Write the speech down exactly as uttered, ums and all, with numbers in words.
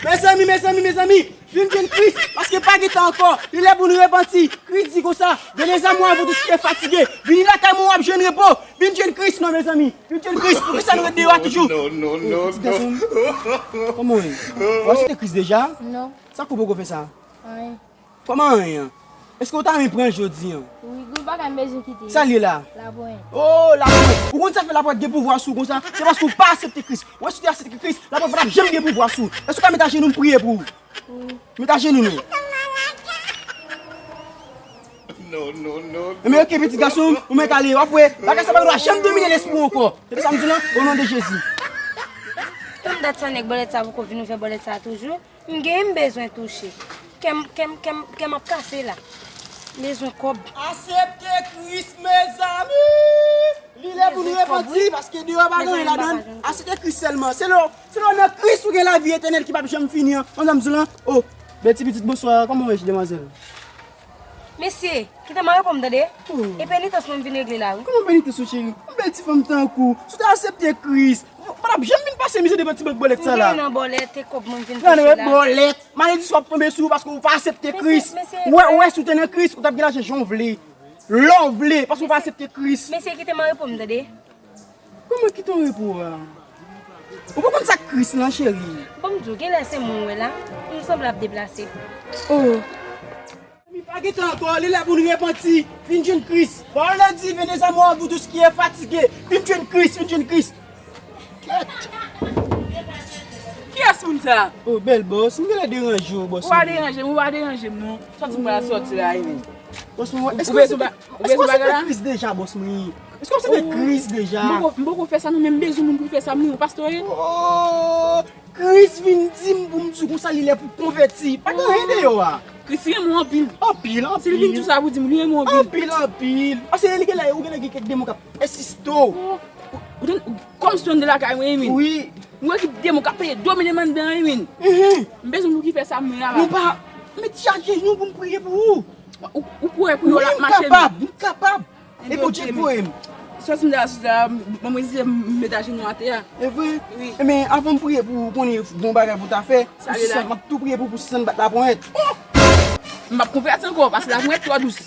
Mezanmi, mezanmi, mezanmi, vin jwenn Kris, paske pa gen tan ankò, li lè pou nou repanti. Kris di konsa, venez à moi, vous tous qui êtes fatigués, vini lakay mwen w ap jwenn repo. Vin jwenn Kris non, mezanmi, vin jwenn Kris. Poukisa nou ret deyò a toujou? Non, non, non, ti gason, kòman w ye? Ou aksepte Kris deja? Non. Sa k fè w poko fè sa? Anyen. Kòman anyen an? Èske w ta renmen pran jodi an? Wi, gen yon bagay m bezwen kite. Sa l ye la? Laponyèt. Oh, laponyèt. Ou konn sa fè laponyèt gen pouvwa sou w konsa? Se paske w pa aksepte Kris. Ou wè si w te aksepte Kris, laponyèt pa t ap janm gen pouvwa sou w. Èske w ka met ajenou m priye pou ou? Wi. Met ajenou nou. Non, non, non. Ebyen, oke, pitit gason m, ou mèt ale. W ap wè, bagay sa pa gen dwa janm domine lespri w ankò. Tande sa m di w lan? O non de Jezi. Tann dat sa nèg bòlèt sa poko vin ouvè bòlèt sa toujou. M gen, m bezwen touche. Kè m, kè m, kè m, kè m ap kase la. M bezwen kòb. Aksepte Kris, mezanmi! Li lè pou nou repanti, paske deyò pa gen anyen ladan l. Aksepte Kris sèlman. Se lè, se lè w nan Kris ou gen lavi etènèl ki p ap janm fini an. Konn sa m di w lan? Oh, bèl ti pitit, bonswa. Kòman w ye, demwazèl? Mesye, kite m reponn, tande? Oh. E penitans mwen m vin regle la, wi. Kòman penitans ou, cheri? Yon bèl ti fanm tankou w. Si w te aksepte Kris, ou pa t ap janm vin pase mizè devan ti bank bòlèt sa la. M vin nan bòlèt, e kòb mwen vin touche la. Nan bòlèt. Malediksyon ap tonbe sou ou paske ou pa aksepte Kris. Ou wè, ou wè, si w te nan Kris, ou t ap gen lajan jan w vle. Lè w vle, paske ou pa aksepte Kris. Mesye, kite m reponn, tande? Kòman kite w repo a? Ou pa konn sa k Kris lan, cheri? Bon, m di w, genlè se mwen w wè la. M sanble ap deplase. Oh. Mi pa gen tan ankò, li lè pou n repanti. Vin jwenn Kris. Pawòl la di, venez à moi, vous tous qui êtes fatigués. Vin jwenn Kris, vin jwenn Kris. Kèt. Kiyès moun sa? Oh, bèl bòs, m genlè deranje w, bòs mwen. Ou pa deranje m, ou pa deranje m, non. Sòti m pral sòti la, wi. Bòs mwen, èske w aksepte Kris deja, bòs mwen? Èske w aksepte Kris deja? M poko, m poko fè sa, non, men m bezwen moun pou fè sa, m non, pastè, wi. Oh, Kris vin di m pou m di w konsa li lè pou konvèti. Pa gen anyen deyò a. Kris renmen w anpil. Anpil, anpil. Si li vin di w sa pou di m, li renmen w anpil. Anpil, anpil. Paske li genlè, ou genlè gen kèk demon k ap pèsiste w. Oh, ou, ou, kòm si w anndan lakay mwen, wi. Wi. M wè ki demon k ap peye domine m anndan, wi. Mhm. M bezwen moun ki fè sa, mwen la. Nou pa, met chaje nou pou m priye pou ou. Ou, ou priye pou yo la, mache m. Wi, m kapab, m kapab. E Bondye k voye m. Sòti m de la sou la, mwen mwen di m met ajenou atè a. E vre? Wi. Ebyen, avan m priye pou ou, konnen gon bagay pou ta fè. Pou sisant, m ap tou priye pou, pou sisant bat laponyèt. M p ap konvèti ankò, paske laponyèt twò dous.